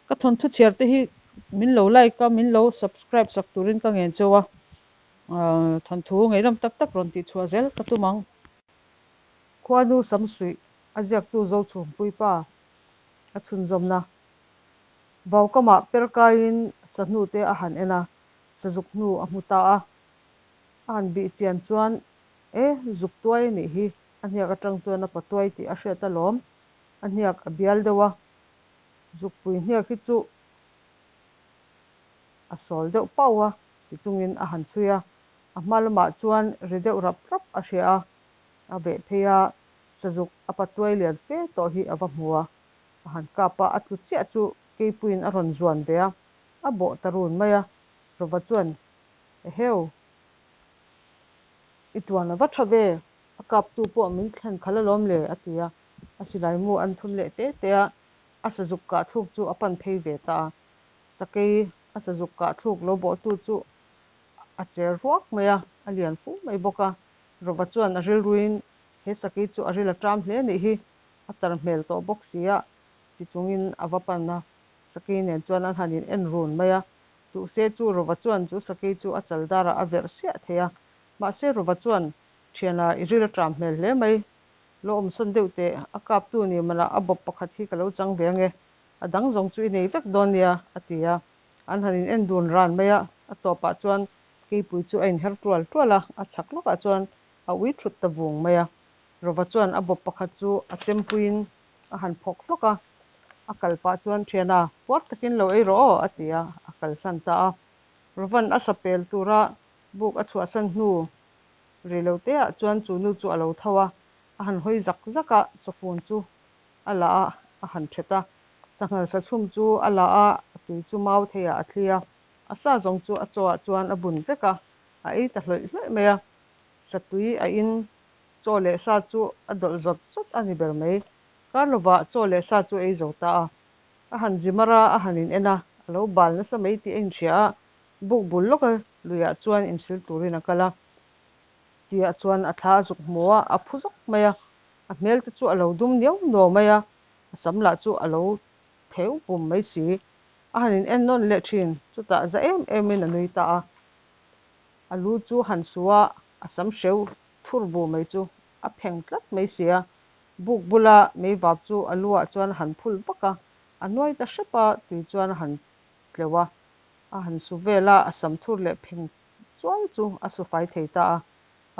Ka thawnthu chhiar te hi min lo like a, min lo subscribe sak turin ka ngen cheu a, thawnthu ngaihnawm tak tak rawn tih chhuah zel ka tum ang. Khuanu Samsuih a ziaktu Zochhumpuii pa a chhunzawmna. Vaukamah per kaiin sahnu te a han en a, sazuk hnu a hmu ta a. A han bih chian chuan, E, zuk tuai a nih hi, a hniak atang chuan a patuai tih a hriat alawm. A hniak a bial deuh a, zukpui hniak hi chu a sawl deuh pau a ti chungin a han chhui a. A hma lamah chuan ri deuh rap rap a hria a, a veh phei a, sazuk a patuai lian fe tawh hi a va hmu a. A han kap a, a tlu chiah chu keipuiin a rawn zuan ve a, a bawh ta run mai a. Rova chuan, Eheu! I tuan a va tha ve, a kaptu pawh min thlen khalh alawm le, a ti a. A silai mu an thun leh te te a, a sazuk kah thluk chu a pan phei ve ta a. Sakei a sazuk kah thluk lo bawhtu chu a cher ruak mai a, a lian fu mai bawk a. Rova chuan a rilruin, He sakei chu a ril a ṭam hle anih hi, a tar hmel tawh bawk si a, ti chungin a va pan a. Sakei nen chuan an han in en run mai a, Duhse chu Rova chuan chu sakei chu a chal darah a verh siah thei a. Mahse Rova chuan, Thiana, i ril a ṭam hmel hle mai. Lo awmsawn deuh teh, a kaptu ni manah a bawp pakhat hi ka lo chang ve ange. A dang zawng chu i nei vek dawn nia, a ti a. An han in en dun ran mai a, a tawpah chuan keipui chu a inher tual tual a, a chhak lawkah chuan a ui thut ta vung mai a. Rova chuan a bawp pakhat chu a chempuiin a han phawk hlawk a, a kal pah chuan, Thiana, puar takin lo ei rawh aw, a ti a, a kalsan ta a. Rovan a sa pel tura buk a chhuahsan hnu rei lo te ah chuan chu nu chu a lo tho a, a han hawi zak zak a, chawfun chu a la a, a han thet a. Sanghal sa chhum chu a la a, a tui chu mau theiah a thli a, a sa zawng chu a chaw ah chuan a bun vek a, a ei ta hlawih hlawih mai a. Sa tui a in Chaw leh sa chu a dawlh zawt zawt a ni ber mai. Kar lovah chaw leh sa chu ei zo ta a. A han zi mar a, a han in en a, a lo bal nasa mai tih a inhria a, buk bul lawka luiah chuan insil turin a kal a. Tuiah chuan a thla a zuk hmu a, a phu zawk mai a. A hmel te chu a lo dum niau nuau mai a, a sam lah chu a lo theu pum mai si. A han in en nawn leh thin, chutah za em emin a nui ta a. A lu chu han su a, a sam hreu Thur bu mai chu a pheng tlat mai si a, buk bula meivap chu a lu ah chuan a han phul vak a, a nuai ta hrep a, tui chuan a han tleuh a, a han su vel a, a sam thur leh pheng chuai chu a su fai thei ta a,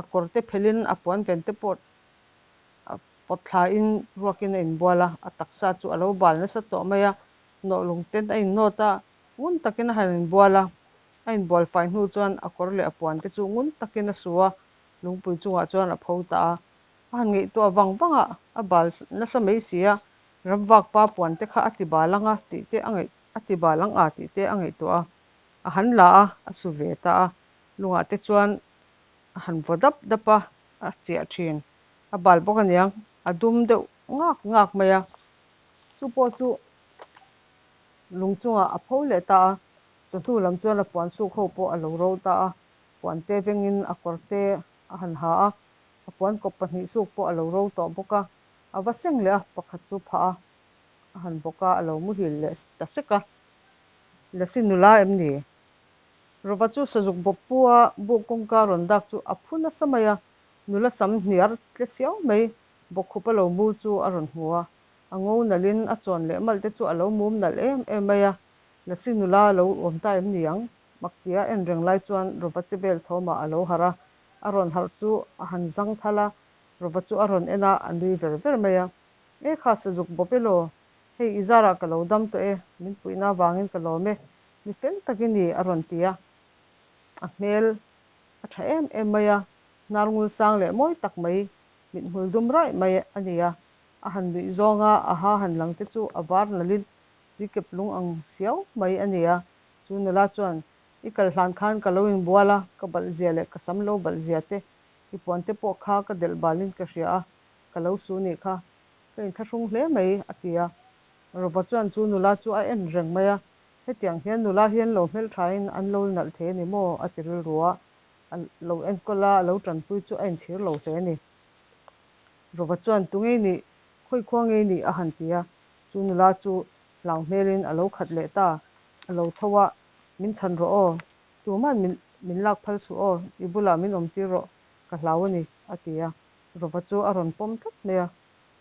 a kawr te phelhin a puan ven te pawh a pawt thla in ruakin a inbual a, a taksa chu a lo bal nasa tawh mai a, nawhlung ten a innawt a, ngun takin a han inbual a, a inbual fai hnu chuan a kawr leh a puan te chu ngun takin a su a, Lungpui chungah chuan a pho ta a, a han ngaihtuah vang vang a, a bal nasa mai si a, ramvak pa puan te kha a ti bal ang a tih te a ngaih a ti bal ang a tih te a ngaihtuah a, a han la a, a su ve ta a, lungah te chuan a han vaw dap dap a, a chiah thin, a bal bawk aniang, a dum deuh ngak ngak mai a, chu pawh chu lung chungah a pho leh ta a, chawhnu lam chuan a puan suk ho pawh a lo ro ta a, Puan te vengin a kawr te a han ha a, a puan kawp 2 suk pawh a lo ro tawh bawk a, a va seng leh a, pakhat chu phah a, a han bawk a, a lo muhil leh ta sek a. Lasi nula em ni? Rova chu sazuk bawp pu a buk kawngka rawn dak chu a phu nasa mai a, nula sam hniar tle siau mai bawkkhup a lo mu chu a rawn hmu a, a ngo nalhin a chawn leh malh te chu a lo mum nalh em em mai a, Lasi nula a lo awm ta em ni ang? Maktia en reng lai chuan Rova che vel thawmah a lo harh a, a rawn harh chu a han zang thal a, Rova chu a rawn en a, a nui ver ver mai a. E kha sazuk bawp e law, hei i zarah ka lo dam tawh e, min puihna avangin ka lawm e, mi fel tak i ni a rawn ti a. A hmel a tha em em mai a, hnar ngul sang leh mawi tak mai, mithmul dum raih mai a ni a, a han nuih zawng a, a ha han lang te chu a var nalhin tuikep lung ang siau mai a ni a. Chu nula chuan, I kal hlan khan ka lo inbual a, ka balh zia leh ka sam lo balh zia te, i puan te pawh kha ka delh balin ka hria a, ka lo su nih kha. Ka inthlahrung hle mai, a ti a. Rova chuan chu nula chu a en reng mai a, Hetiang hian nula hi an lo hmelthain an lo nalh thei a ni maw? a ti rilru a, a lo enkawl a, a lo tanpui chu a inchhir lo hle a ni. Rova chuan, Tu ngei nih? Khawi khua ngei nih? a han ti a. Chu nula chu. hlau hmelin a lo khat leh ta. A lo tho a, Min chhan rawh aw, tuman min min lak phal suh aw, i bulah min awm tir rawh, ka hlau a ni, a ti a. Rova chu a rawn pawm tlat mai a.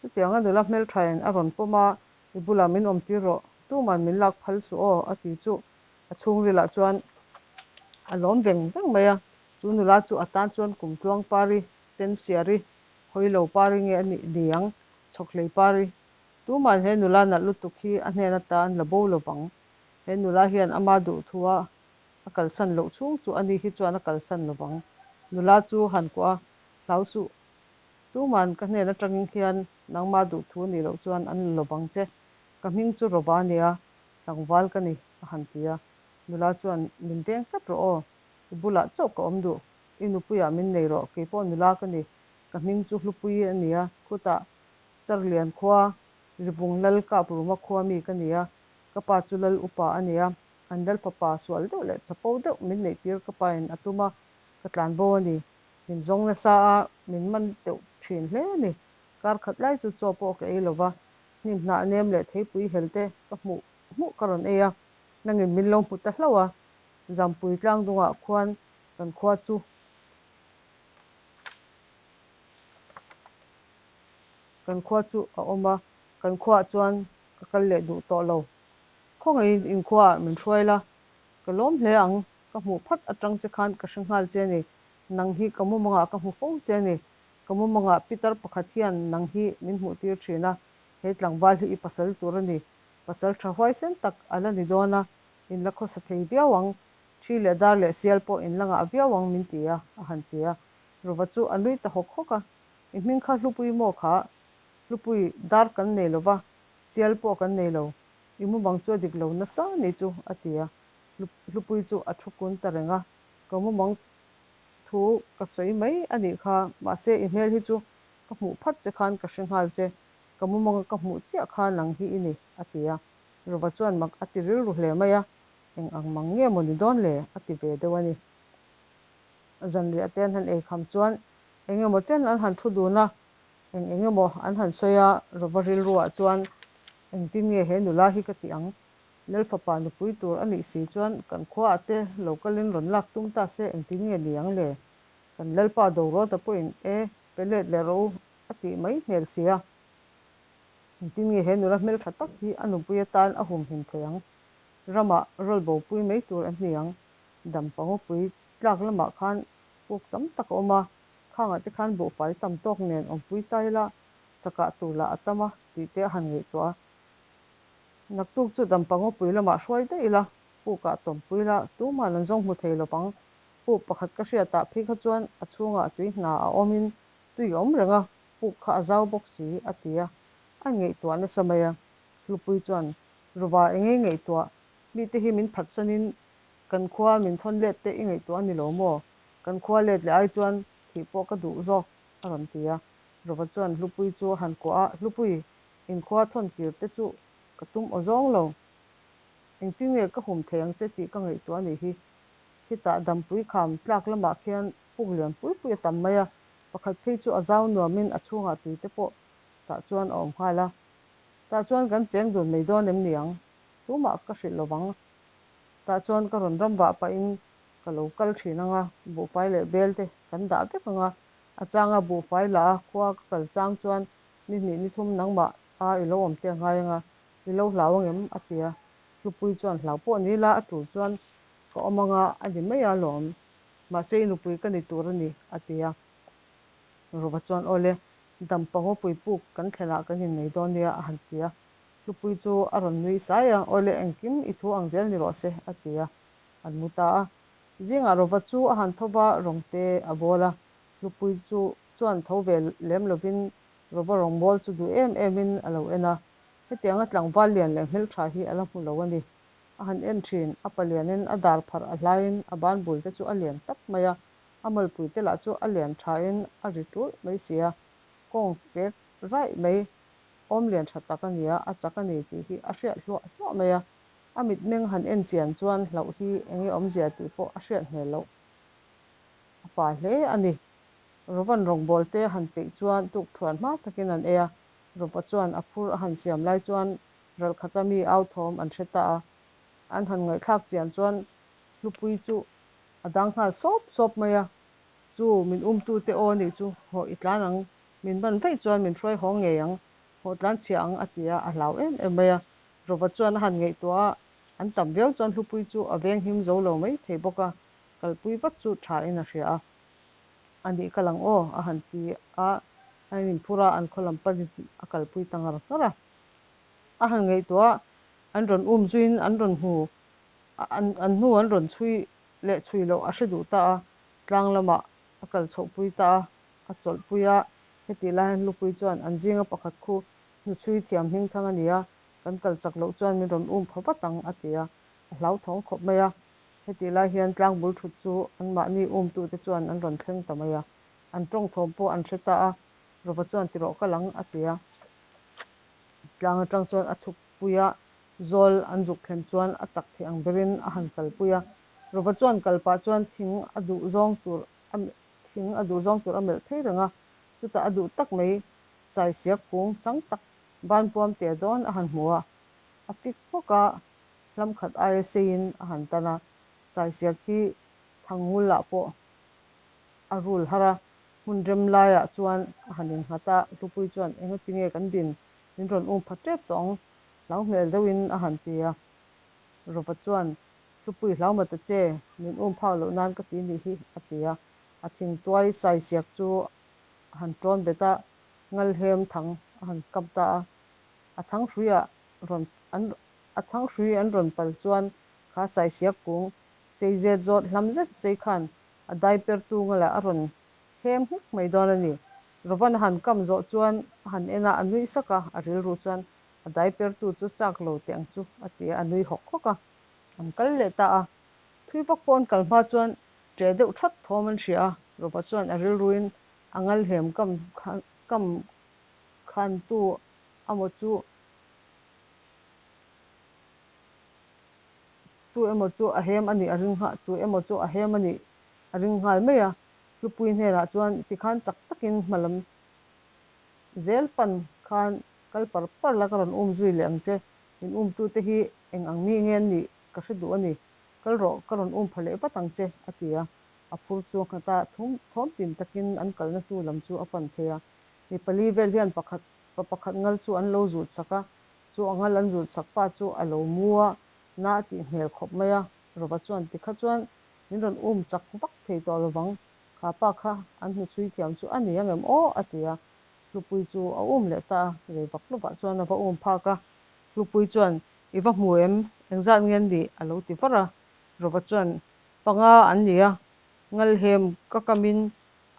Chutianga nula hmelthain a rawn pawm a, I bulah min awm tir rawh, tuman min lak phal suh aw, a ti chu a chhungrilah chuan a lawm veng veng mai a. Chu nula chu a tan chuan kumtluang pari, sensiari, hawilo pari nge a nih ni ang, chhawkhlei pari. Tuman he nula nalh lutuk hi a hnen atan la bo lovang. He nula hian ama duhthua a kalsan loh chhung chu ani hi chuan a kalsan lovang. Nula chu han kuah a, Hlau suh. Tuman ka hnen atangin hian nangma duhthu nih loh chuan an la lovang che. Ka hming chu Rova a nia, tlangval ka ni, a han ti a. Nula chuan, Min veng tlat rawh aw. I bulah chauh ka awm duh. I nupuiah min nei rawh, keipawh nula ka ni. Ka hming chu Hlupuii a nia, khutah Charlian khua, Rivung Lal Kapruma khua mi ka ni a, ka pa chu Lal upa a nia, an Lal fapa sual deuh leh chapo deuh min neihtir ka pain a tum a, ka tlan bo a ni. Min zawng nasa a, min man deuh thin hle a ni. Kar khat lai chu chaw pawh ka ei lo va, hnim hnah nem leh theipui hel te ka hmuh hmuh ka rawn ei a, nangin min lo hmu ta hlauh a. Zampui tlangdungah khuan kan khua chu Kan khua chu a awm a, kan khuaah chuan ka kal leh duh tawh lo. Khawngaihin inkhuaah min hruai la, ka lawm hle ang, ka hmuh phat atang che khan ka hre nghal che a ni, nang hi ka mumangah ka hmu fo che a ni, ka mumangah pitar pakhat hian nang hi min hmuh tir thin a, he tlangval hi i pasal tur a ni, pasal tha huaisen tak a la ni dawn a, in la khawsa thei viau ang, thi leh dar leh sial pawh in la ngah viau ang min ti a, a han ti a. Rova chu a nui ta hawk hawk a, I hming kha Hlupui maw kha? Hlupui, dar kan nei lo va, sial pawh kan nei lo. I mumang chu a dik lo nasa ni chu, a ti a. Hlupui chu a thu kun ta reng a, Ka mumang thu ka sawi mai a nih kha, mahse i hmel hi chu ka hmuh phat che khan ka hre nghal che, ka mumanga ka hmuh chiah kha nang hi i ni, a ti a. Rova chuan mak a ti rilru hle mai a, Eng ang mang nge maw ni dawn le? a ti ve deuh a ni. Zanriah te an han ei kham chuan eng emaw chen an han thu dun a, eng eng emaw an han sawi a, Rova rilruah chuan engtin nge he nula hi ka tih ang? Lal fapa nupui tur a nih si chuan kan khuaah te lo kalin rawn lak tum ta se engtin nge ni ang le? Kan Lalpa Doruata pawhin e, pe let leh rawh u a tih mai hmel si a. Engtin nge he nula hmeltha tak hi a nupui atan a humhim thei ang? Ramah rawl bopui mai tur an ni ang. Dampangawpui tlak lamah khan puk tam tak a awm a, khangah te khan buhfai tam tawk nen awmpui ta ila sakah tur lah a tam a tih te a han ngaihtuah a. Naktuk chu Dampangawpui lamah hruai daih ila, pukah tawmpui ila tuman an zawng hmu thei lo vang. Puk pakhat ka hriatah phei kha chuan a chhungah tui hna a awmin tui a awm reng a, puk kha a zau bawk si a ti a, a ngaihtuah nasa mai a. Hlupui chuan, Ruva eng ei ngaihtuah? Mite hi min phatsanin Kan khua min thawn let te i ngaihtuah a ni lo maw? Kan khua let leh ai chuan thih pawh ka duh zawk, a rawn ti a. Rova chuan Hlupui chu a han kuah a, Hlupui, in khua thawn kir te chu ka tum aw zawng lo. Engtin nge ka hum thei ang che tih ka ngaihtuah a nih hi. Khitah dampui kham tlak lamah khian puk lian pui pui a tam mai a, pakhat phei chu a zau nuamin a chhungah tui te pawh tah chuan a awm nghal a. Tah chuan kan cheng dun mai dawn em ni ang? Tumah ka hrilh lovang. Tah chuan ka rawn ram vah pahin ka lo kal thin ang a, buhfai leh bel te kan dah vek ang a, a changa buhfai la a khua ka kal chang chuan ni hnih ni thum nangmah a i lo awm te a ngai ang a, i lo hlau ang em? a ti a, Hlupui chuan hlau pawh ni la a tul chuan ka awm ang a, a ni mai a lawm, mahse i nupui ka ni tur a ni a ti a, Rova chuan aw le, Dampangawpui puk kan thlenah kan innei dawn nia a han ti a. Hlupui chu a rawn nui sai a, Awle engkim i thu ang zel ni rawh se, a ti a, an mu ta a. Zingah Rova chu a han tho va, rawngte a bawl a. Hlupui chu chuan tho ve lem lovin Rova rawngbawl chu duh em emin a lo en a. Hetianga tlangval lian leh hmeltha hi a la hmu lo a ni. A han en thin, a palianin a dar pharh a hlaiin a ban bul te chu a lian tap mai a, a malpui te lah chu a lian thain a ri ṭulh mai si a, kawng fek raih mai Awm lian tha tak a nia, a chak a ni tih hi a hriat hluah hluah mai a. A mitmeng han en chian chuan hlauh hi eng nge awmzia tih pawh a hriat hmel loh. A pa hle a ni. Rovan rawngbawl te han peih chuan tuk thuan hma takin an ei a. Rova chuan a phur a han siam lai chuan Ralkhata mi au thawm an hre ta a. An han ngaihthlak chian chuan Hlupuii chu a dang nghal sawp sawp mai a. Chu min umtute aw nih chu, hawh i tlan ang, min ban vaih chuan min hruai haw ngei ang, hawh tlan chhia ang a ti a, a hlau em em mai a. Rova chuan a han ngaihtuah a, an tam viau chuan Hlupuii chu a venghim zo lo mai thei bawk a, kalpui vat chu tha in a hria a. A nih kal ang aw a han ti a, a inphur a, an khaw lam panin a kalpui ta ngar ngar a. A han ngaihtuah a, an rawn um zuiin an rawn hmu an an hnu an rawn chhui leh chhui loh a hre duh ta a, tlang lamah a kal chhohpui ta a, a chawlhpui a, hetih lai hian Hlupui chuan an zinga pakhat khu hnuchhui thiam hmingthang a ni a, kan kal chak loh chuan min rawn um pha vat ang a ti a, a hlauthawng khawp mai a. Hetih lai hian tlangbul thut chu anmahni umtute chuan an rawn thleng ta mai a, an tawng thawm pawh an hre ta a, Rova chuan ti rawh kal ang a ti a. Tlang atang chuan a chhuk pui a, zawl an zuk thlen chuan a chak thei ang berin a han kalpui a. Rova chuan kal pah chuan thing a duh zawng tur a thing a duh zawng tur a melh phei reng a, chutah a duh tak mai saisiak kung chang tak banpuam te dawn a han hmu a, a fik hmawk a, hlam khat aia seiin a han tan a, saisiak hi Thangngul-ah pawh a rul har a, hmun rem laiah chuan a han innghat a, Hlupui chuan engati nge kan din min rawn um pha tep tawh ang hlau hmel deuhin a han ti a, Rova chuan Hlupui hlau ma ta che, min um phak loh nan ka ti nih hi a ti a, a thingtuai saisiak chu a han tawn bet a, Ngalhem thang a han kap ta a, a thanghrui-ah rawn an a thanghrui an rawn pal chuan kha saisiak kung sei zet zawt hlam zet sei khan a dai per tu ngalah a rawn hem nghek mai dawn a ni. Rovan a han kam zawh chuan a han en a, a nui sak a, a rilru chuan a dai per tu chu chak lo teh ang chu a ti a, a nui hawk hawk a. An kal leh ta a, thui vak pawh an kal hma chuan ṭe deuh ṭhat thawm an hria a, Rova chuan a rilruin a ngalhem kam kam khan tu amaw chu Tu emaw chu a hem a nih a ring nghal, tu emaw chu a hem a nih a ring nghal mai a. Hlupui hnenah chuan tikhan chak takin hma lam zel pan khan kal par par la ka rawn um zui leh ang che. Min umtute hi eng ang mi nge an nih ka hre duh a ni. Kal rawh, ka rawn um pha leh vat ang che, a ti a. A phur chu a nghat a, thum thawm tin takin an kalna hnu lam chu a pan phei a. Mi pali vel hian pakhat pa pakhat ngal chu an lo zut sak a, chu a ngal an zut sak pa chu a lo mu a, na a tih hmel khawp mai a, Rova chuan tikha chuan min rawn um chak vak thei tawh lovang, kha pa kha an hnuchhui thiam chu a ni ang em aw a ti a, Hlupui chu a um leh ta a, rei vak lovah chuan a va um phak a, Hlupui chuan i va hmu em, engzat nge an nih a lo ti var a, Rova chuan panga an ni a, Ngalhem ka kamin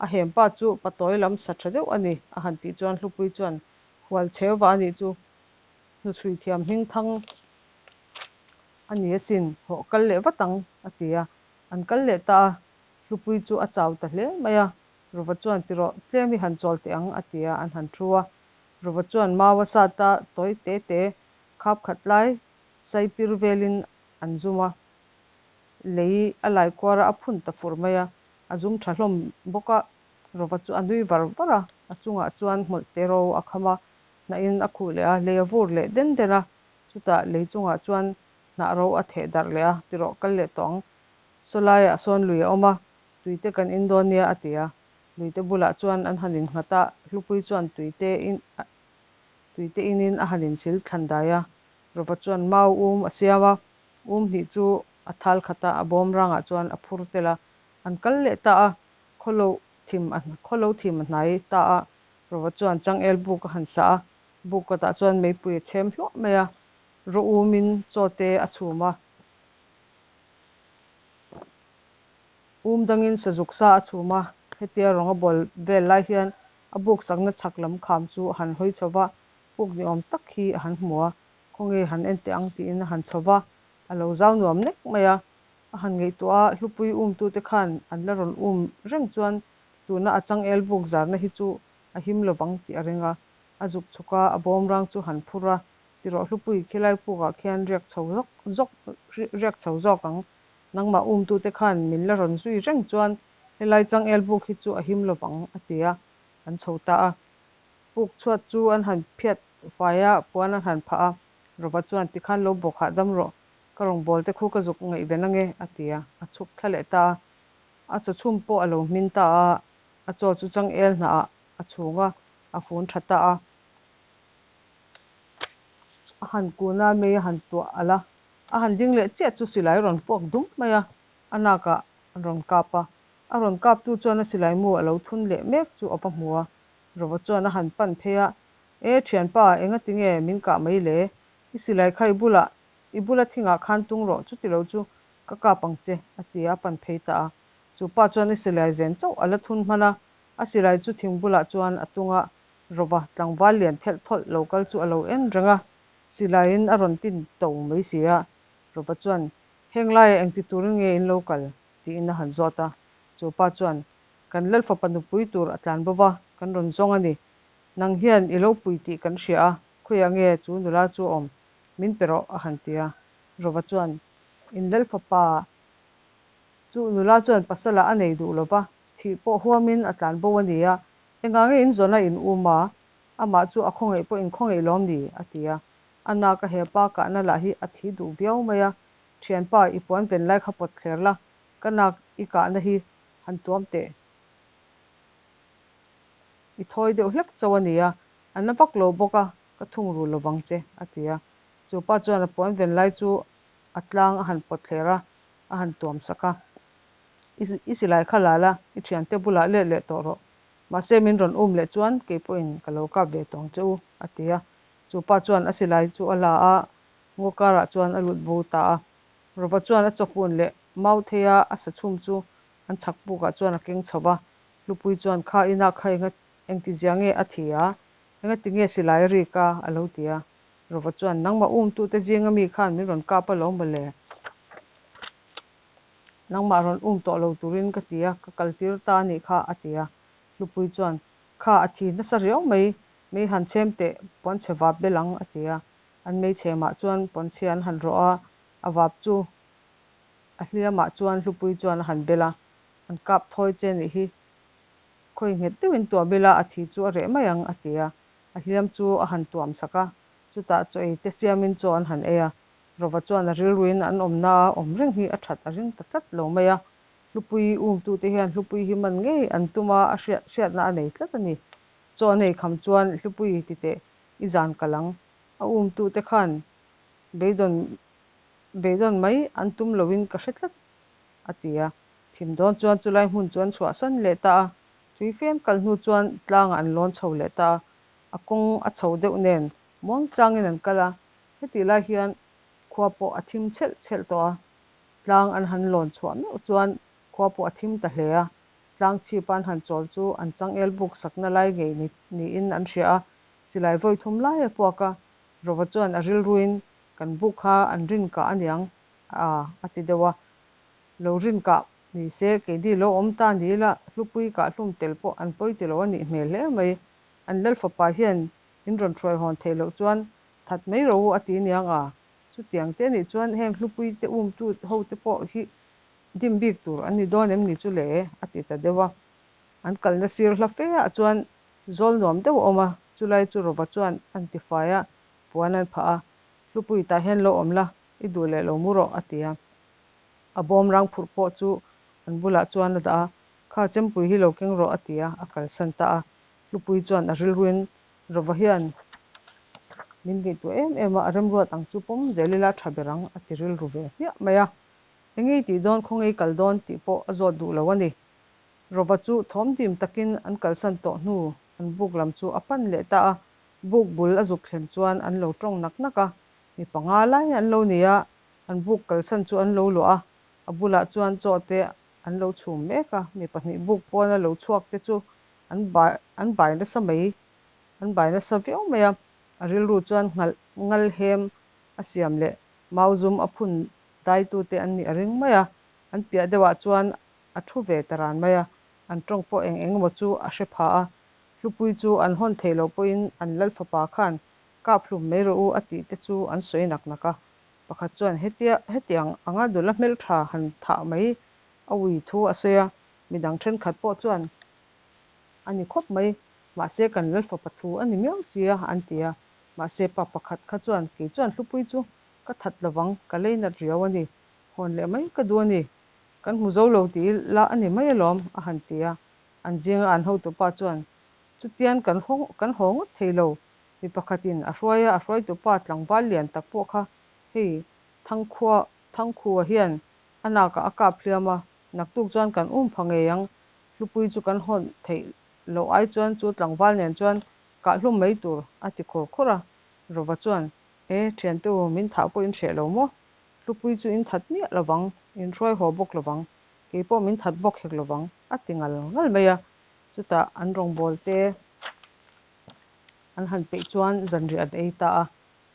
A hem pa chu patawi lam sa tha deuh a ni, a han tih chuan Hlupui chuan hual cheu va a nih chu hnuchhui thiam hming thang a ni asin, hawh kal leh vat ang, a ti a. An kal leh ta a, Hlupui chu a chau ta hle mai a, Rova chuan ti rawh, tlem hi han chawl teh ang, a ti a, an han thu a. Rova chuan mau a sat a, tawi te te khap khat lai saipir velin an zum a, lei a lai kuar a, a phun ta fur mai a. A zum tha hlawm bawk a, Rova chu a nui var var a, a chungah chuan hmawlh te ro a kham a, hnahin a khuh leh a, lei a vur leh den den a, chutah lei chungah chuan hnah ro a theh darh leh a, tirawh kal leh tawh ang, saw laiah sawn lui a awm a, tuite kan in dawn nia a ti a, luite bulah chuan an han innghat a, Hlupui chuan tuite in tuite inin a han insil thlan dai a, Rova chuan mau um a siam a, um hnih chu a thal khat a, a bawm rangah chuan a phur tel a, An kal leh ta a, khawlo thim a khawlo thim a hnai ta a, Rova chuan changel buk a han sah a, buk kawtah chuan meipui a chhem hluah mai a, raw umin chaw te a chhum a, um dangin sazuk sa a chhum a, hetia rawnga bawl vel lai hian a buk sakna chhak lam kham chu a han hawi chho va, puk ni awm tak hi a han hmu a, khawnge han en teh ang tiin a han chho va, a lo zau nuam nek mai a, A han ngaihtuah a, Hlupui umtute khan an la rawn um reng chuan tuna a changel buk zarna hi chu a him lovang tih a ring a. A zuk chhuk a, a bawmrang chu han phur a, Tirawh Hlupui, khilai pukah khian riak chho zawk zawk riak chho zawk ang. Nangmah umtute khan min la rawn zui reng chuan helai changel buk hi chu a him lovang, a ti a, an chho ta a. Puk chhuat chu an han phiat fai a, puan an han phah a. Rova chuan, Tikhan lo bawk hahdam rawh, ka rawngbâwl te khu ka zuk ngaihven ange, a ti a, a chhuk thla leh ta a. A chaw chhum pawh a lo hmin ta a, a chaw chu changel hnahah a chhung a, a fun tha ta a. A han kun a, mei a han tuah alh a, a han ding leh chiah chu silai a rawn puak dum mai a, a nakah a rawn kap a. A rawn kaptu chuan a silai mu a lo thun leh mek chu a va hmu a, Rova chuan a han pan phei a, E thianpa, engati nge min kah mai le? I silai kha i bulah, i bula thingah khan tung rawh, chuti lo chu ka kap ang che, a ti a, a pan phei ta a. Chu pa chuan i silai zen chauh a la thun hman a, a silai chu thing bulah chuan a tung a, Rova tlangval lian thelh thawlh lo kal chu a lo en reng a, silaiin a rawn tin to mai si a. Rova chuan, Heng laiah engti turin nge in lo kal? tiin a han zawt a. Chu pa chuan, Kan Lalfapa nupui tur a tlan bo va, kan rawn zawng a ni. Nang hian i lo pui tih kan hria a, khawiah nge chu nula chu a awm? Min pe rawh, a han ti a. Rova chuan, In Lalfapa chu nula chuan pasalah a nei duh lo va, thih pawh huamin a tlan bo a ni a, engah nge in zawn a in um a? Amah chu a khawngaih pawh in khawngaih lawm ni? a ti a. A naka he pa kahna lah hi a thi duh viau mai a, Thianpa, i puan ven lai kha pawt thler la, ka nak i kahna hi han tuam teh. I thawi deuh hlek chauh a nia, a na vak lo bawk a, ka thung ru lo vang che, a ti a. Chu pa chuan a puan ven lai chu a tlang a han pawt thler a, a han tuam sak a. I silai kha la la, i thiante bulah let leh tawh rawh. Mahse min rawn um leh chuan kei pawhin ka lo kap ve tawh ang che u, a ti a. Chu pa chuan a silai chu a la a, ngaw karah chuan a lut bo ta a. Rova chuan a chawfun leh mau theia a sa chhum chu an chhak pukah chuan a keng chho va. Hlupui chuan, Kha inah kha enga engtizia nge a thi a? Engati nge silai a rik a? a lo ti a. Rova chuan, Nangmah umtute zinga mi khan min rawn kap a lo maw le? Nangmah rawn um tawh lo turin ka ti a, ka kaltir ta a nih kha, a ti a. Hlupui chuan, Kha a thi nasa riau mai, mei han chhem teh, puanchhe vap bel ang, a ti a. An mei chhemah chuan puanchhia an han rawh a, a vap chu a hliamah chuan Hlupui chuan a han bel a, An kap thawi che nih hi, khawi nghet deuhin tuam ila a thi chu a reh mai ang, a ti a. A hliam chu a han tuam sak a, chutah chaw ei te siamin chaw an han ei a. Rova chuan a rilruin an awmna a awm reng hi a that a ring ta tlat lo mai a. Hlupui umtute hian Hlupui hi man ngei an tum a, a hriatna a nei tlat a ni. Chaw an ei kham chuan Hlupui ti teh i zan kal ang. A umtute khan beidawn beidawn mai an tum loin ka hre tlat a ti a. Thim dawn chuan chulai hmun chu an chhuahsan leh ta a. Tui fem kal hnu chuan tlangah an lawn chho leh ta a. A kawng a chho deuh nen muangchangin an kal a. Hetih lai hian khua pawh a thim chhelh chhelh tawh a. Tlang an han lawn chhuah meuh chuan khua pawh a thim ta hle a. Tlang chhipa an han chawl chu an changel buk sakna lai ngei niin an hria a. Silai vawi thum lai a puak a. Rova chuan a rilruin kan buk kha an rin kah aniang a a ti deuh a. Lo rin kah ni se keini lo awm ta ni ila hlupui kah hlum tel pawh an pawi ti lo a nih hmel hle mai. An Lalfapa hian in rawn hruai hawn theih loh chuan that mai rawh u a ti niang a. Chutiang te nih chuan heng hlupui te umtu ho te pawh hi dim bik tur an ni dawn em ni chu le a ti ta deuh a. An kalna sir hla fe ah chuan zawl nuam deuh a awm a, chulai chu Rova chuan an ti fai a, puan an phah a. Hlupui tah hian lo awm la, i duh leh lo mu rawh a ti a. A bawm rang phurh pawh chu an bulah chuan a dah a, Kha chempui hi lo keng rawh a ti a, a kalsan ta a. Hlupui chuan a rilruin Rova hian min ngaihtuah em em a, a remruat ang chu pawm zel ila tha ber ang a ti rilru ve hmiah mai a. Engei tih dawn, khawngei kal dawn tih pawh a zawt duh lo a ni. Rova chu thawm dim takin an kalsan tawh hnu an buk lam chu a pan leh ta a, buk bul a zuk thlen chuan an lo tawng nak nak a, mi panga lai an lo ni a, an buk kalsan chu an lo luah a, a bulah chuan chaw te an lo chhum mek a, mi pahnih buk pawna lo chhuak te chu an bai an bai nasa mai an bai nasa viau mai a, a rilru chuan nghalh ngal hem a siam leh mau zum a phun daitute an nih a ring mai a, an piah deuhah chuan a thu ve ta ran mai a, an tawng pawh eng eng emaw chu a hre pha a, Hlupui chu an hawn theih loh pawhin an Lalfapa khan kap hlum mai rawh u a tih te chu an sawi nak nak a, pakhat chuan hetia hetiang anga nula hmeltha han thah mai a ui thu a sawi a, midang thenkhat pawh chuan a ni khawp mai, mahse kan Lalfapa thu a ni miau si a an ti a. Mahse, pa pakhat kha chuan, Kei chuan hlupui chu ka that lovang, ka leinat riau a ni. Hawn leh mai ka duh a ni. Kan hmu zo lo tih ila a ni mai alawm, a han ti a. An zinga an hotupa chuan, Chutian kan kan haw ngawt thei lo. Mi pakhatin a hruai a, a hruaitupa tlangval lian tak pawh kha hei Thangkhua Thangkhua hian a nakah a kap hliam a, naktuk chuan kan um pha ngei ang. Hlupui chu kan hawn theih loh ai chuan chu tlangval nen chuan kah hlum mai tur, a ti khur khur a. Rova chuan, E, thiante u, min thah pawh in hreh lo maw? Hlupui chu in that miah lovang, in hruai haw bawk lovang, kei pawh min that bawk hek lovang, a ti ngal ngal mai a. Chutah an rawngbawl te an han peih chuan zanriah an ei ta a.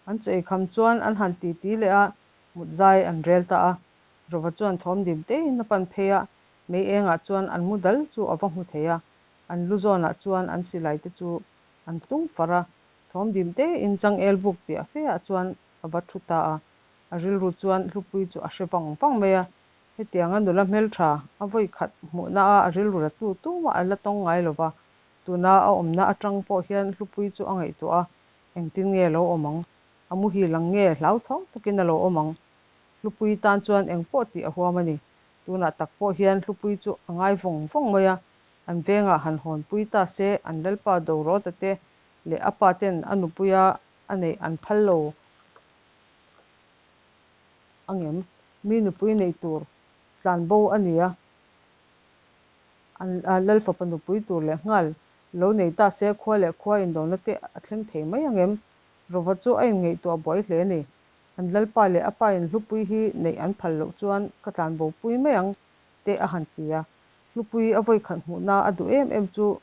An chaw eikham chuan an han titi leh a, mut zai an rel ta a. Rova chuan thawm dim tein a pan phei a, mei engah chuan an mu dal chu a va hmu thei a. An lu zawnah chuan an silai te chu an tung far a, thawm dim tein changel buk piah feah chuan a va thu ta a. A rilru chuan Hlupui chu a hre vang vang mai a, hetianga nula hmeltha a vawi khat hmuhna a a rilru la tu tumah a la tawng ngai lo va, tuna a awmna atang pawh hian Hlupui chu a ngaihtuah a, engtin nge a lo awm ang? A muhil ang nge hlauthawng takin a lo awm ang? Hlupui tan chuan engpawh tih a huam a ni. Tunah tak pawh hian Hlupui chu a ngai vawng vawng mai a, an vengah han hawnpui ta se an lalpa Dorawta te leh a pa ten a nupuia a neih an phal lo angem? Mi nupui neih tur tlanbo a ni a, an lalfapa nupui tur leh nghal lo nei ta se khua leh khua indona te a thleng thei mai angem? Rova chu a inngaihtuah buai hle a ni. An lalpa leh a pa in hlupui hi neih an phal loh chuan ka tlanbo pui mai ang te a han ti a. Hlupui a vawikhat hmuhna a duh em em chu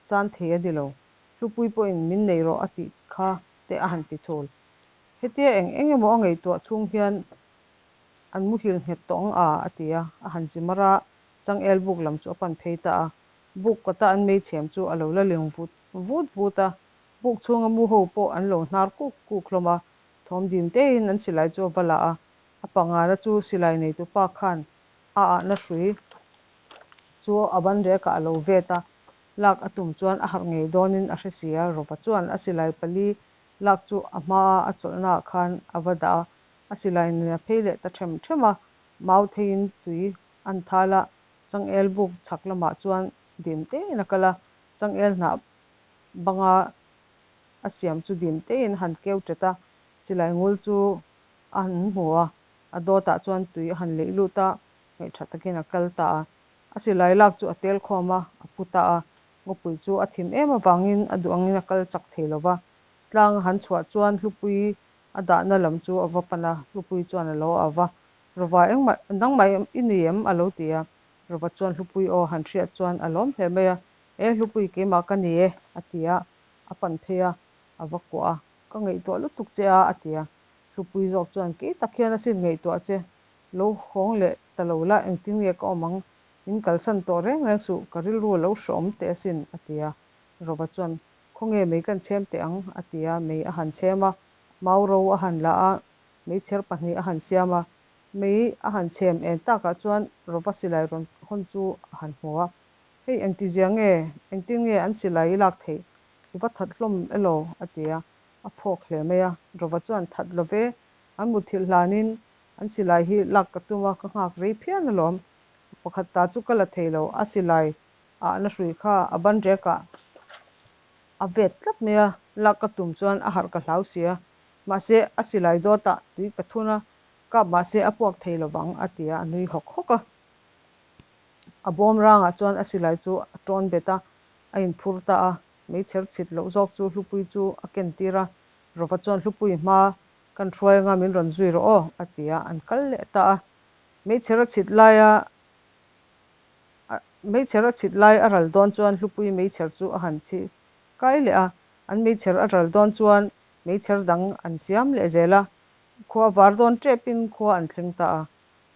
chan thei a ni lo. Hlupui pawhin min nei rawh a tih kha te a han ti thul. Hetia eng eng emaw a ngaihtuah chhung hian an muhil nghet tawh ang a, a ti a. A han zi mar a, changel buk lam chu a pan phei ta a. Buk kawta an meichhem chu a lo la ling vut vut vut a. Buk chhunga mu ho pawh an lo hnar kuk kuk hlawm a. Thawm dim tein an silai chu a va la a. A pangana chu silai neitupa khan a ahna hrui chu a ban rekah a lo vet a. Lak a tum chuan a harh ngei dawnin a hre si a, Rova chuan a silai pali lak chu a hmaa a chawlhnaah khan a va dah a, a silai nen a phei leh ta ṭhem ṭhem a, mau theiin tui an thal a, changel buk chhak lamah chuan dim tein a kal a, changel hnah banga a siam chu dim tein a han keu ṭet a, silai ngul chu a han hmu a, a dawtah chuan tui a han leih lut a, ngaihṭha takin a kal ta a. A silai lak chu a tel khawm a, a pu ta a. Ngawpui chu a thim em avangin a duh angin a kal chak thei lo va. Tlang a han chhuah chuan Hlupui a dahna lam chu a va pan a, Hlupui chuan a lo au va, Rova engmah, nangmah i ni em? a lo ti a. Rova chuan Hlupui aw han hriat chuan a lawm hle mai a, E Hlupui keimah ka ni e, a ti a, a pan phei a, a va kuah a, Ka ngaihtuah lutuk che a, a ti a. Hlupui zawk chuan Kei tak hian asin ngaihtuah che, Lo hawng leh ta lo la, engtin nge ka awm ang? Min kalsan tawh reng reng suh, ka rilru a lo hreawm teh asin, a ti a. Rova chuan, Khawnge mei kan chhem teh ang? a ti a, mei a han chhem a, mau ro a han la a, meichher pahnih a han siam a. Mei a han chhem en takah chuan Rova silai rawn hawn chu a han hmu a, Hei engtizia nge, engtin nge an silai i lak theih? I va that hlawm elaw? a ti a, a phawk hle mai a. Rova chuan, That lo ve, an muthilh hlanin An silai hi lak ka tum a, ka nghak rei phian alawm. Pakhat ta chu ka la thei lo, a silai ahna hrui kha a ban rekah a vet tlat mai a, lak ka tum chuan a harh ka hlau si a. Mahse, a silai dawtah tui ka thun a, kap mahse a puak thei lovang a ti a, a nui hawk hawk a. A bawm rangah chuan a silai chu a tawn bet a, a inphur ta a, meichher chhit loh zawk chu Hlupui chu a ken tir a, Rova chuan Hlupui hma Kan hruai anga min rawn zui rawh aw, a ti a, an kal leh ta a. Meichher a chhit laia meichher a chhit lai a ral dawn chuan Hlupui meichher chu a han chhi kai leh a, an meichher a ral dawn chuan meichher dang an siam leh zel a, khua var dawn tepin khua an thleng ta a.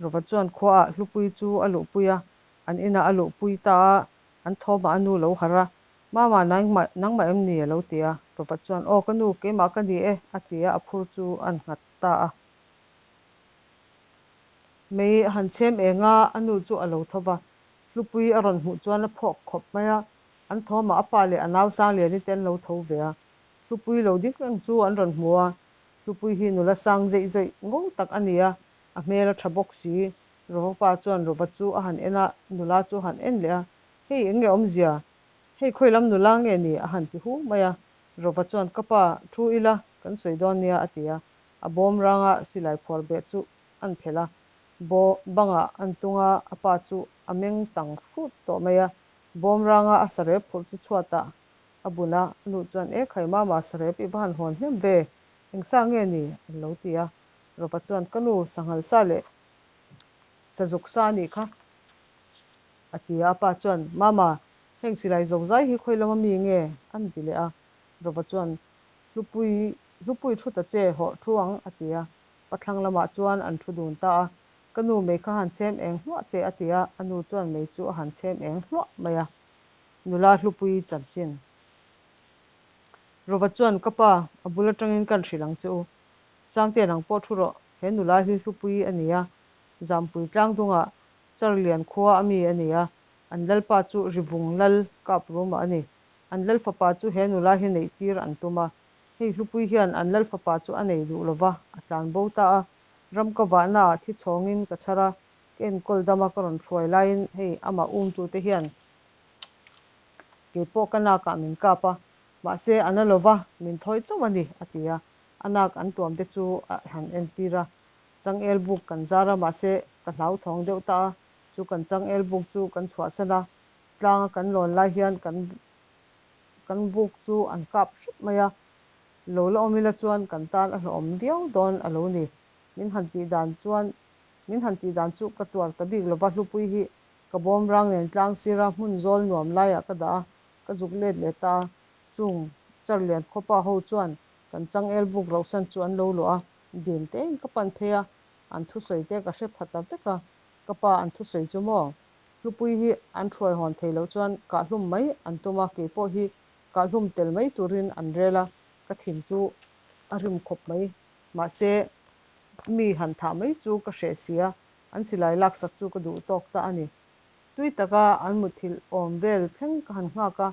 Rova chuan khuaah Hlupui chu a luhpui a, an inah a luhpui ta a, an thawmah a nu lo harh a, Mama, nangmah, nangmah em ni? a lo ti a. Rova chuan, Aw ka nu, keimah ka ni e, a ti a, a phur chu a nghat ta a. Mei a han chhem eng a, a nu chu a lo tho va. Hlupui a rawn hmuh chuan a phawk khawp mai a, an thawmah a pa leh a nau Sangliani te an lo tho ve a. Hlupui lo ding reng chu an rawn hmu a, Hlupui hi nula sang zeih zawih ngo tak a ni a, a hmel a tha bawk si. Rova pa chuan Rova chu a han en a, nula chu a han en leh a, Hei eng nge awmzia? Hei khawi lam nula nge ni? a han ti hu mai a. Rova chuan, Ka pa, thu ila, kan sawi dawn nia, a ti a. A bawm ranga silai phuar beh chu an phelh a, baw bangah an tung a, a pa chu a meng tang hrut tawh mai a. Bawm ranga a sarep phurh chu chhuatah a bun a, a nu chuan, E khai mama, sarep i va han hawn hnem ve, eng sa nge ni? an lo ti a. Rova chuan, Ka nu, sanghal sa leh sazuk sa a nih kha, a ti a. A pa chuan, Mama, heng silai zozai hi khawi lama mi nge? an ti leh a. Rova chuan, Hlupui, Hlupui thu ta che, hawh thu ang, a ti a. Pathlang lamah chuan an thu dun ta a. Ka nu mei kha han chhem eng hluah teh, a ti a. A nu chuan mei chu a han chhem eng hluah mai a. Nula Hlupui chanchin. Rova chuan, Ka pa, a bul atangin kan hrilh ang che u. Sangte nang pawh thu rawh, he nula hi Hlupui a ni a. Zampui tlangdungah Charlian khua a mi a ni a. An lalpa chu Rivung lal Kapruma a ni. An lal fapa chu he nula hi neih tir an tum a. Hei Hlupui hian an lal fapa chu a nei duh lova, a tlan bo ta a. Ram ka vahna ah thi chhawngin ka chhar a, ka enkawl dam a ka rawn hruai laiin hei amah umtute hian keipawh ka nakah min kap a, mahse a na lova, min thawi chauh a ni, a ti a. A nak an tuam te chu a han entir a. Changel buk kan zar a, mahse ka hlauthawng deuh ta a, chu kan changel buk chu kan chhuahsan a. Tlanga kan lawn lai hian kan kan buk chu an kap hrep mai a, lo la awm ila chuan kan tan a hlawhawm viau dawn a lo ni. Min han tih dan chuan min han tih dan chu ka tuar ta bik lova, Hlupui hi ka bawm rang nen tlang sira hmun zawl nuam laiah ka dah a, ka zuk let leh ta a. Chung Charlian khawpa ho chuan kan changel buk rauhsan chu an lo luah a, dim tein ka pan phei a, an thusawi te ka hre pha ta vek a, ka pa an thusawi chu maw? Hlupui hi an hruai hawn thei loh chuan kahhlum mai an tum a, keipawh hi kahhlum tel mai turin an rel a, ka thin chu a rim khawp mai. Mahse, mi han thah mai chu ka hreh si a, an silai laksak chu ka duh tawk ta a ni. Tui taka an muthilh awm vel thleng ka han nghak a,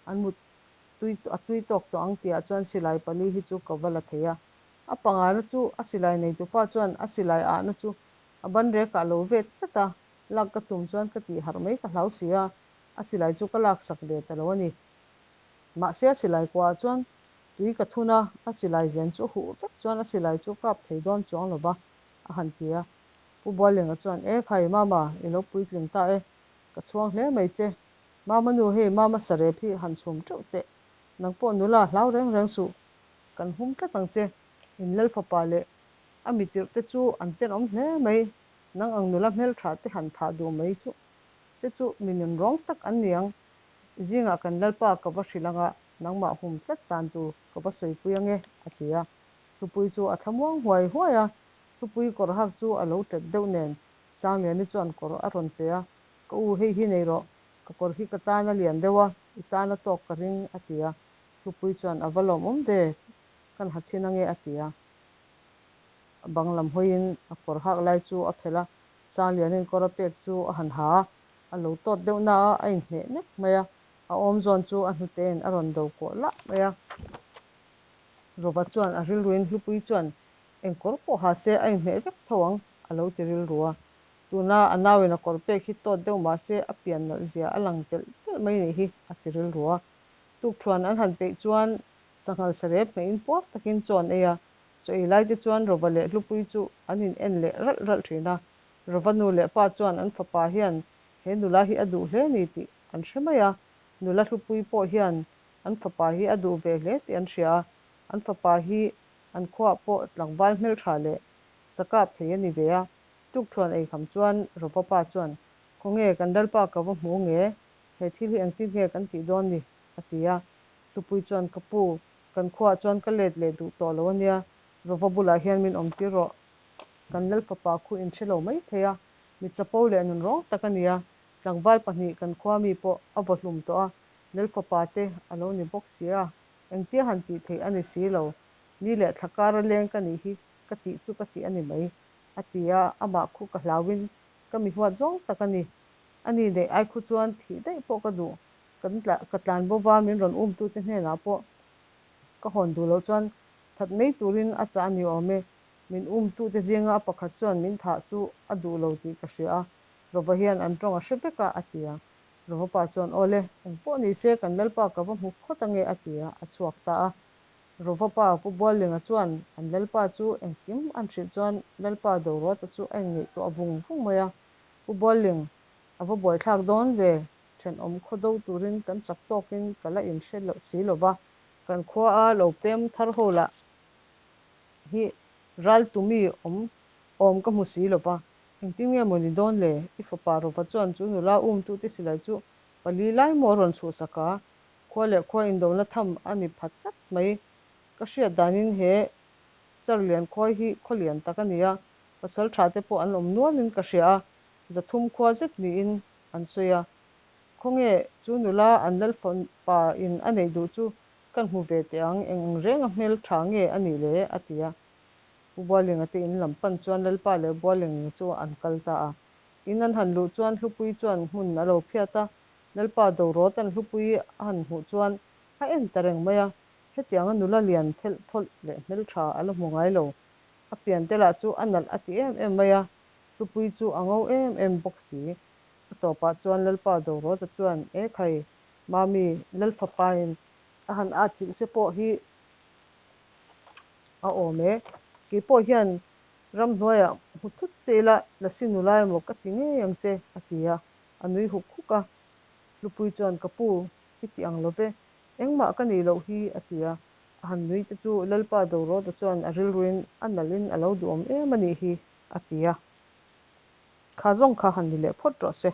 an mut tui a tui tawk tawh ang tihah chuan silai pali hi chu ka va la thei a. A pangana chu a silai neitupa chuan a silai ahna chu a banrekah a lo vet tlat a, Lak ka tum chuan ka tih harh mai ka hlau si a, a silai chu ka lak sak ve ta lo a ni. Mahse a silai kuahah chuan tui ka thun a, a silai zen chu huh vek chuan a silai chu kap thei dawn chuang lo va, a han ti a. Pu Bualenga chuan, E khai, Mama, i lo puitling ta e, ka chhuang hle mai che. Mama nu, hei Mama sarep hi han chhum teuh teh. Nang pawh nula hlau reng reng suh, kan hum tlat ang che. In lal fapa leh a mitirh te chu an tenawm hle mai. Nang ang nula hmeltha te han thah duh mai chu che chu mi nunrawng tak an ni ang. Zingah kan Lalpa ka va hrilh anga nangmah hum tlat dan tur ka va sawipui ange, a ti a. Hlupui chu a thlamuang huai huai a, Hlupui kawr hak chu a lo tet deuh nen Sangliani chuan kawr a rawn pe a, Ka u hei hi nei rawh, ka kawr hi ka tan a lian deuh a, i tan a tawk ka ring, a ti a. Hlupui chuan a va lawmawm ve, kan ha chhin ange, a ti a. A bang lam hawiin a kawr hak lai chu a phelh a, Sanglianin kawr a pek chu a han ha a, a lo tawt deuh na a, a inhmeh nek mai a, a awm zawn chu a hnutein a rawn do kawh lah mai a. Rova chuan a rilruin Hlupui chuan eng kawr pawh ha se a inhmeh vek tho ang a lo ti rilru a. Tuna a nauin a kawr pek hi tawt deuh mah se a pian nalh zia a lang telh telh mai nih hi a ti rilru a. Tukṭhuan an han peih chuan sanghal sarep hmeiin puar takin chaw an ei a, Chaw ei lai te chuan Rova leh Hlupui chu an in en leh ralh ralh thin a. Rova nu leh pa chuan an fapa hian he nula hi a duh hle ni tih an hre mai a. Nula Hlupui pawh hian an fapa hi a duh ve hle tih an hria a. An fapa hi an khuaah pawh tlangval hmeltha leh sakap thei a ni ve a. Tukṭhuan ei kham chuan Rova pa chuan, Khawnge kan Lalpa ka va hmu nge? He thil hi engtin nge kan tih dawn ni? a ti a. Hlupui chuan, Ka pu, Kan khuaah chuan ka let leh duh tawh lo a nia, Rova bulah hian min awm tir rawh. Kan Lalfapa khu in hre lo mai thei a, mi chapo leh nunrawng tak a nia, tlangval pahnih kan khua mi pawh a vaw hlum tawh a, Lalfapa te a lo ni bawk si a, engtia han tih theih a ni si lo, ni leh thla kara leng ka nih hi ka tih chu ka tih a ni mai, a ti a, amah khu ka hlauin ka mi huat zawng tak a ni. A ni neih ai khu chuan thih daih pawh ka duh, Kan ka tlan bova min rawn umtute hnenah pawh ka hawn duh loh chuan that mai turin a chah a ni awm e. Min umtute zinga a pakhat chuan min thah chu a duh lo tih ka hria a, Rova hian an tawng a hre vek a, a ti a. Rova pa chuan, Aw le, eng pawh ni se kan Lalpa ka va hmu phawt ange, a ti a, a chhuak ta a. Rova pa Pu Buallinga chuan an Lalpa chu engkim an hrilh chuan Lalpa Doruata chu a inngaihtuah vung vung mai a, Pu Bualling, a va buaithlak dawn ve, thenawm khaw do turin kan chak tawkin ka la inhre si lo va, kan khua a lo pem thar ho lah hi ral tumi awm awm ka hmu si lo va, engtin nge maw ni dawn le? I fapa Rova chuan chu nula umtute silai chu pali lai maw a rawn chhuhsak a, khua leh khua indona tham a ni pha tlat mai. Ka hriat danin he Charlian khuai hi khaw lian tak a ni a, pasal tha te pawh an awm nualin ka hria a, 300 khua zet niin an sawi a. Khawnge chu nula an lalfapa in a neih duh chu kan hmu ve teh ang, eng ang renga hmel tha nge a nih le? a ti a. Pu Bualinga te in lam pan chuan Lalpa leh Bualinga chu an kal ta a. In an han luh chuan Hlupuii chuan hmun a lo phiat a, Lalpa Dorawta'n Hlupuii a han hmuh chuan a en ta reng mai a, hetianga nula lian thelh thawlh leh hmeltha a la hmu ngai lo. A piante lah chu a nalh a ti em em mai a, Hlupuii chu a ngo em em bawk si. A tawpah chuan Lalpa Dorawta chuan, E khai, Mami, Lalfapain a han atchilh che pawh hi a awm e. Kei pawh hian ramhnuaiah hmu thut che ila, Lasi nula emaw ka ti ngei ang che, a ti a, a nui huk huk a. Hlupuii chuan, Ka pu, i ti ang lo ve, engmah ka nih loh hi, a ti a. A han nui te chu Lalpa Dorawta chuan a rilruin a nalhin a lo duhawm em a nih hi, a ti a. Kha zawng kha han ni leh phawt rawh se.